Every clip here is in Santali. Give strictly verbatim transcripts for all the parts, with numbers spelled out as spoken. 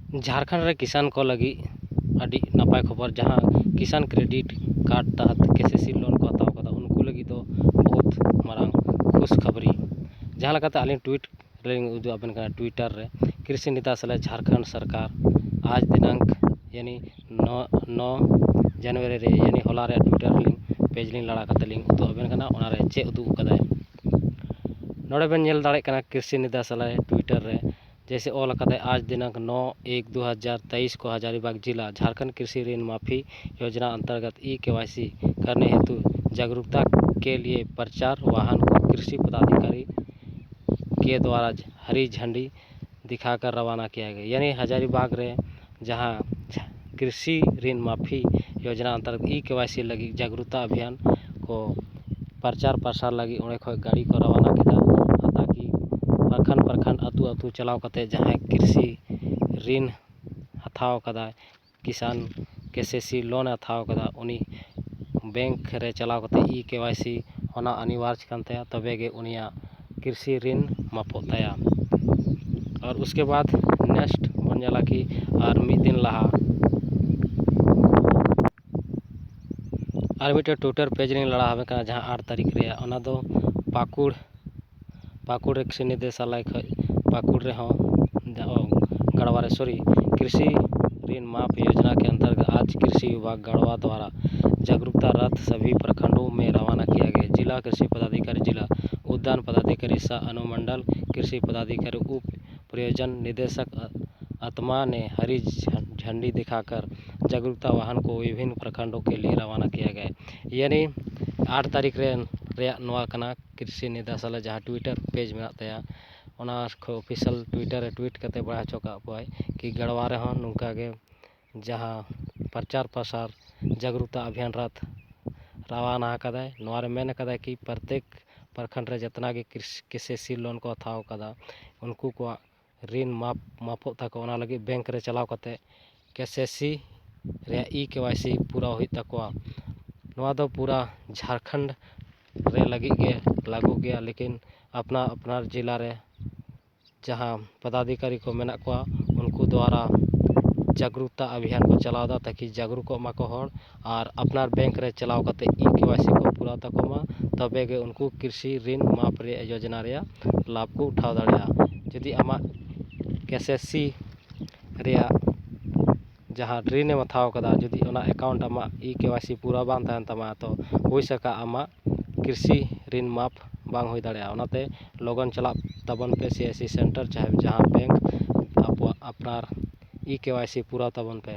ᱡᱷᱟᱲᱠᱷᱚᱸᱰ ᱨᱮ ᱠᱤᱥᱟᱱ ᱠᱚ ᱞᱟᱹᱜᱤᱫ ᱟᱹᱰᱤ ᱱᱟᱯᱟᱭ ᱠᱷᱚᱵᱚᱨ, ᱡᱟᱦᱟᱸ ᱠᱤᱥᱟᱱ ᱠᱨᱮᱰᱤᱴ ᱠᱟᱨᱰ ᱛᱟᱦᱟᱛ ᱠᱮᱥᱤᱥᱤ ᱞᱳᱱ ᱠᱚ ᱦᱟᱛᱟᱣ ᱠᱟᱫᱟ, ᱩᱱᱠᱩ ᱞᱟᱹᱜᱤᱫ ᱫᱚ ᱵᱚᱦᱩᱛ ᱢᱟᱨᱟᱝ ᱠᱷᱩᱥᱠᱷᱟᱵᱽᱨᱤ᱾ ᱡᱟᱦᱟᱸ ᱞᱮᱠᱟᱛᱮ ᱟᱹᱞᱤᱧ ᱴᱩᱭᱤᱴ ᱨᱮᱞᱤᱧ ᱩᱫᱩᱜ ᱟᱵᱮᱱ ᱠᱟᱱᱟ, ᱴᱩᱭᱤᱴᱟᱨ ᱨᱮ ᱠᱨᱤᱥᱤ ᱱᱤᱫᱟ ᱥᱟᱞᱟᱭ ᱡᱷᱟᱲᱠᱷᱚᱸᱰ ᱥᱚᱨᱠᱟᱨ ᱟᱡᱽ ᱫᱤᱱᱟᱝᱠ ᱭᱟᱱᱤ ᱱᱚ ᱱᱚ ᱡᱟᱱᱩᱣᱟᱨᱤ ᱨᱮ, ᱭᱟᱱᱤ ᱦᱚᱞᱟ ᱨᱮᱭᱟᱜ ᱴᱩᱭᱤᱴᱟᱨ ᱞᱤᱧ ᱯᱮᱡᱽ ᱞᱤᱧ ᱞᱟᱲᱟ ᱠᱟᱛᱮ ᱞᱤᱧ ᱩᱫᱩᱜ ᱟᱵᱮᱱ ᱠᱟᱱᱟ, ᱚᱱᱟᱨᱮ ᱪᱮᱫ ᱩᱫᱩᱜ ᱟᱠᱟᱫᱟᱭ᱾ ᱱᱚᱰᱮ ᱵᱮᱱ ᱧᱮᱞ ᱫᱟᱲᱮᱭᱟᱜ ᱠᱟᱱᱟ ᱠᱨᱤᱥᱤ ᱱᱤᱫᱟ ᱥᱟᱞᱟᱭ ᱴᱩᱭᱤᱴᱟᱨ ᱨᱮ, ᱡᱮᱭᱥᱮ ᱚᱞ ᱟᱠᱟᱫᱟᱭ, आज दिनांक नौ एक दो हज़ार तेईस को हजारीबाग जिला झारखंड कृषि ऋण माफी योजना अंतर्गत ई केवाईसी करने हेतु जागरूकता के लिए प्रचार वाहन को कृषि पदाधिकारी के द्वारा हरी झंडी दिखाकर रवाना किया गया। यानी हजारीबाग ᱨᱮ ᱡᱟᱦᱟᱸ ᱠᱨᱤᱥᱤ ᱨᱤᱱ ᱢᱟᱯᱷᱤ ᱭᱳᱡᱽᱱᱟ ᱚᱱᱛᱚᱨᱜᱚᱛ ᱤ ᱠᱮ ᱣᱟᱭ ᱥᱤ ᱞᱟᱹᱜᱤᱫ ᱡᱟᱜᱽᱨᱩᱛᱟ ᱚᱵᱷᱤᱭᱟᱱ ᱠᱚ ᱯᱨᱚᱪᱟᱨ ᱯᱨᱚᱥᱟᱨ ᱞᱟᱹᱜᱤᱫ ᱚᱸᱰᱮ ᱠᱷᱚᱱ ᱜᱟᱹᱰᱤ ᱠᱚ ᱨᱟᱣᱟᱱᱟ ᱠᱮᱫᱟ, ᱛᱟᱠᱤ ᱯᱨᱚᱠᱷᱚᱸᱰ ᱯᱨᱚᱠᱷᱚᱸᱰ, ᱟᱹᱛᱩ ᱟᱹᱛᱩ ᱪᱟᱞᱟᱣ ᱠᱟᱛᱮ ᱡᱟᱦᱟᱸᱭ ᱠᱨᱤᱥᱤ ᱨᱤᱱ ᱦᱟᱛᱟᱣ ᱠᱟᱫᱟᱭ, ᱠᱤᱥᱟᱱ ᱠᱮ ᱥᱤ ᱥᱤ ᱞᱳᱱ ᱮ ᱦᱟᱛᱟᱣ ᱠᱟᱫᱟ, ᱩᱱᱤ ᱵᱮᱝᱠ ᱨᱮ ᱪᱟᱞᱟᱣ ᱠᱟᱛᱮ ᱤ ᱠᱮ ᱣᱟᱭ ᱥᱤ ᱚᱱᱟ ᱚᱱᱤᱵᱟᱨᱡᱽ ᱠᱟᱱ ᱛᱟᱭᱟ, ᱛᱚᱵᱮ ᱜᱮ ᱩᱱᱤᱭᱟᱜ ᱠᱨᱤᱥᱤ ᱨᱤᱱ ᱢᱟᱯᱚᱜ ᱛᱟᱭᱟ᱾ ᱟᱨ ᱩᱥᱠᱮ ᱵᱟᱫ ᱱᱮᱠᱥᱴ ᱵᱚᱱ ᱧᱮᱞᱟ ᱠᱤ ᱟᱨ ᱢᱤᱫ ᱫᱤᱱ ᱞᱟᱦᱟ ᱟᱨ ᱢᱤᱫᱴᱮᱱ ᱴᱩᱭᱴᱟᱨ ᱯᱮᱡᱽ ᱞᱤᱧ ᱞᱟᱲᱟ ᱟᱵᱮᱱ ᱠᱟᱱᱟ, ᱡᱟᱦᱟᱸ ᱟᱴ ᱛᱟᱹᱨᱤᱠᱷ ᱨᱮᱭᱟᱜ, ᱚᱱᱟ ᱫᱚ ᱯᱟᱹᱠᱩᱲ ᱯᱟᱹᱠᱩᱲ ᱨᱮ ᱠᱨᱤᱥᱤ ᱱᱤᱫᱮᱥᱟᱞᱚᱭ ᱠᱷᱚᱱ, ᱯᱟᱹᱠᱩᱲ ᱨᱮᱦᱚᱸ, ᱚ, ᱜᱟᱲᱣᱟ ᱨᱮ, ᱥᱚᱨᱤ, कृषि ऋण माफ योजना के अंतर्गत आज कृषि विभाग गढ़वा द्वारा जागरूकता रथ सभी प्रखंडों में रवाना किया गया। जिला कृषि पदाधिकारी, जिला उद्यान पदाधिकारी सह अनुमंडल कृषि पदाधिकारी, उप प्रयोजन निदेशक अ-, आत्मा ने हरी झ-, झंडी दिखाकर जागरूकता वाहन को विभिन्न प्रखंडों के लिए रवाना किया गया। ᱭᱟᱱᱤ ᱟᱴ ᱛᱟᱹᱨᱤᱠᱷ ᱨᱮ ᱨᱮᱭᱟᱜ ᱱᱚᱣᱟ ᱠᱟᱱᱟ, ᱠᱨᱤᱥᱤ ᱱᱤᱫᱟ ᱥᱟᱞᱟᱭ ᱡᱟᱦᱟᱸ ᱴᱩᱭᱤᱴᱟᱨ ᱯᱮᱡᱽ ᱢᱮᱱᱟᱜ ᱛᱟᱭᱟ, ᱚᱱᱟ ᱠᱷᱚᱱ ᱚᱯᱷᱤᱥᱤᱭᱟᱞ ᱴᱩᱭᱤᱴᱟᱨ ᱨᱮ ᱴᱩᱭᱤᱴ ᱠᱟᱛᱮ ᱵᱟᱲᱟᱭ ᱦᱚᱪᱚ ᱠᱟᱜ ᱠᱚᱣᱟᱭ ᱠᱤ ᱜᱟᱲᱣᱟ ᱨᱮᱦᱚᱸ ᱱᱚᱝᱠᱟ ᱜᱮ ᱡᱟᱦᱟᱸ ᱯᱨᱚᱪᱟᱨ ᱯᱨᱚᱥᱟᱨ ᱡᱟᱜᱽᱨᱩᱠᱛᱟ ᱚᱵᱷᱤᱭᱟᱱ ᱨᱟᱛᱷ ᱨᱟᱣᱟᱱᱟ ᱟᱠᱟᱫᱟᱭ᱾ ᱱᱚᱣᱟ ᱨᱮ ᱢᱮᱱ ᱟᱠᱟᱫᱟᱭ ᱠᱤ ᱯᱨᱚᱛᱮᱠ ᱯᱨᱚᱠᱷᱚᱸᱰ ᱨᱮ ᱡᱚᱛᱱᱟ ᱜᱮ ᱠᱨᱤᱥ-, ᱠᱮ ᱥᱤ ᱥᱤ ᱞᱳᱱ ᱠᱚ ᱦᱟᱛᱟᱣ ᱟᱠᱟᱫᱟ, ᱩᱱᱠᱩ ᱠᱚᱣᱟᱜ ᱨᱤᱱ ᱢᱟᱯ, ᱢᱟᱯᱚᱜ ᱛᱟᱠᱚ, ᱚᱱᱟ ᱞᱟᱹᱜᱤᱫ ᱵᱮᱝᱠ ᱨᱮ ᱪᱟᱞᱟᱣ ᱠᱟᱛᱮ ᱠᱮ ᱥᱤ ᱥᱤ ᱨᱮᱭᱟᱜ ᱤ ᱠᱮ ᱣᱟᱭ ᱥᱤ ᱯᱩᱨᱟᱹᱣ ᱦᱩᱭᱩᱜ ᱛᱟᱠᱚᱣᱟ᱾ ᱱᱚᱣᱟ ᱫᱚ ᱯᱩᱨᱟᱹ ᱡᱷᱟᱲᱠᱷᱚᱸᱰ ᱨᱮ ᱞᱟᱹᱜᱤᱫ ᱜᱮ ᱞᱟᱹᱜᱩ ᱜᱮᱭᱟ, ᱞᱮᱠᱤᱱ ᱟᱯᱱᱟᱨ ᱟᱯᱱᱟᱨ ᱡᱮᱞᱟ ᱨᱮ ᱡᱟᱦᱟᱸ ᱯᱚᱫᱟᱫᱷᱤᱠᱟᱨᱤ ᱠᱚ ᱢᱮᱱᱟᱜ ᱠᱚᱣᱟ, ᱩᱱᱠᱩ ᱫᱚᱣᱟᱨᱟ ᱡᱟᱜᱽᱨᱩᱠᱛᱟ ᱚᱵᱷᱤᱭᱟᱱ ᱠᱚ ᱪᱟᱞᱟᱣ ᱮᱫᱟ, ᱛᱟᱠᱤ ᱡᱟᱜᱽᱨᱩᱠᱚᱜ ᱢᱟᱠᱚ ᱦᱚᱲ ᱟᱨ ᱟᱯᱱᱟᱨ ᱵᱮᱝᱠ ᱨᱮ ᱪᱟᱞᱟᱣ ᱠᱟᱛᱮ ᱤ ᱠᱮ ᱣᱟᱭ ᱥᱤ ᱠᱚ ᱯᱩᱨᱟᱹᱣ ᱛᱟᱠᱚ ᱢᱟ, ᱛᱚᱵᱮ ᱜᱮ ᱩᱱᱠᱩ ᱠᱨᱤᱥᱤ ᱨᱤᱱ ᱢᱟᱯ ᱨᱮᱭᱟᱜ ᱭᱳᱡᱚᱱᱟ ᱨᱮᱭᱟᱜ ᱞᱟᱵᱷ ᱠᱚ ᱩᱴᱷᱟᱣ ᱫᱟᱲᱮᱭᱟᱜᱼᱟ᱾ ᱡᱩᱫᱤ ᱟᱢᱟᱜ ᱠᱮ ᱮᱥ ᱮᱥ ᱥᱤ ᱨᱮᱭᱟᱜ ᱡᱟᱦᱟᱸ ᱨᱤᱱ ᱮᱢ ᱦᱟᱛᱟᱣ ᱠᱟᱫᱟ, ᱡᱩᱫᱤ ᱚᱱᱟ ᱮᱠᱟᱣᱩᱱᱴ ᱟᱢᱟᱜ ᱤ ᱠᱮ ᱣᱟᱭ ᱥᱤ ᱯᱩᱨᱟᱹ ᱵᱟᱝ ᱛᱟᱦᱮᱱ ᱛᱟᱢᱟ, ᱛᱚ ᱦᱩᱭ ᱥᱟᱠᱟ ᱟᱢᱟᱜ ᱠᱨᱤᱥᱤ ᱨᱤᱱ ᱢᱟᱯ ᱵᱟᱝ ᱦᱩᱭ ᱫᱟᱲᱮᱭᱟᱜᱼᱟ᱾ ᱚᱱᱟᱛᱮ ᱞᱚᱜᱚᱱ ᱪᱟᱞᱟᱜ ᱛᱟᱵᱚᱱ ᱯᱮ ᱥᱤ ᱮᱥ ᱥᱤ ᱥᱮᱱᱴᱟᱨ, ᱪᱟᱦᱮ ᱡᱟᱦᱟᱸ ᱵᱮᱝᱠ, ᱟᱵᱚᱣᱟᱜ ᱟᱯᱱᱟᱨ ᱤ ᱠᱮ ᱣᱟᱭ ᱥᱤ ᱯᱩᱨᱟᱹᱣ ᱛᱟᱵᱚᱱ ᱯᱮ᱾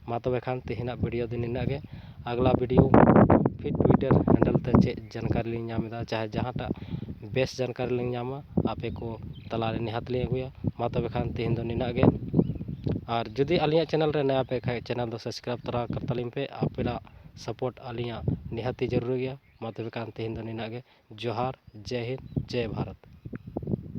ᱢᱟ ᱛᱚᱵᱮ ᱠᱷᱟᱱ ᱛᱮᱦᱮᱧᱟᱜ ᱵᱷᱤᱰᱤᱭᱳ ᱫᱚ ᱱᱤᱱᱟᱹᱜ ᱜᱮ᱾ ᱟᱜᱽᱞᱟ ᱵᱷᱤᱰᱤᱭᱳ ᱯᱷᱤᱨ ᱴᱩᱭᱤᱴᱟᱨ ᱦᱮᱱᱰᱮᱞ ᱛᱮ ᱪᱮᱫ ᱡᱟᱱᱠᱟᱨᱤ ᱞᱤᱧ ᱧᱟᱢ ᱮᱫᱟ, ᱪᱟᱦᱮ ᱡᱟᱦᱟᱸᱴᱟᱜ ᱵᱮᱥ ᱡᱟᱱᱠᱟᱨᱤ ᱞᱤᱧ ᱧᱟᱢᱟ, ᱟᱯᱮ ᱠᱚ ᱛᱟᱞᱟᱨᱮ ᱱᱤᱦᱟᱹᱛ ᱞᱤᱧ ᱟᱹᱜᱩᱭᱟ᱾ ᱢᱟ ᱛᱚᱵᱮ ᱠᱷᱟᱱ ᱛᱮᱦᱮᱧ ᱫᱚ ᱱᱤᱱᱟᱹᱜ ᱜᱮ᱾ ᱟᱨ ᱡᱩᱫᱤ ᱟᱹᱞᱤᱧᱟᱜ ᱪᱮᱱᱮᱞ ᱨᱮ ᱱᱟᱭᱟ ᱯᱮ ᱠᱷᱟᱡ, ᱪᱮᱱᱮᱞ ᱫᱚ ᱥᱟᱵᱥᱠᱨᱟᱭᱤᱵᱽ ᱛᱚᱨᱟ ᱠᱟᱛᱟᱞᱤᱧ ᱯᱮ᱾ ᱟᱯᱮᱭᱟᱜ ᱥᱟᱯᱳᱨᱴ ᱟᱹᱞᱤᱧᱟᱜ ᱱᱤᱦᱟᱹᱛᱤ ᱡᱟᱹᱨᱩᱲ ᱜᱮᱭᱟ᱾ ᱢᱟ ᱛᱚᱵᱮ ᱠᱷᱟᱱ ᱛᱮᱦᱮᱧ ᱫᱚ ᱱᱤᱱᱟᱹᱜ ᱜᱮ᱾ ᱡᱚᱦᱟᱨ, ᱡᱟᱭ ᱦᱤᱱᱫ, ᱡᱟᱭ ᱵᱷᱟᱨᱚᱛ᱾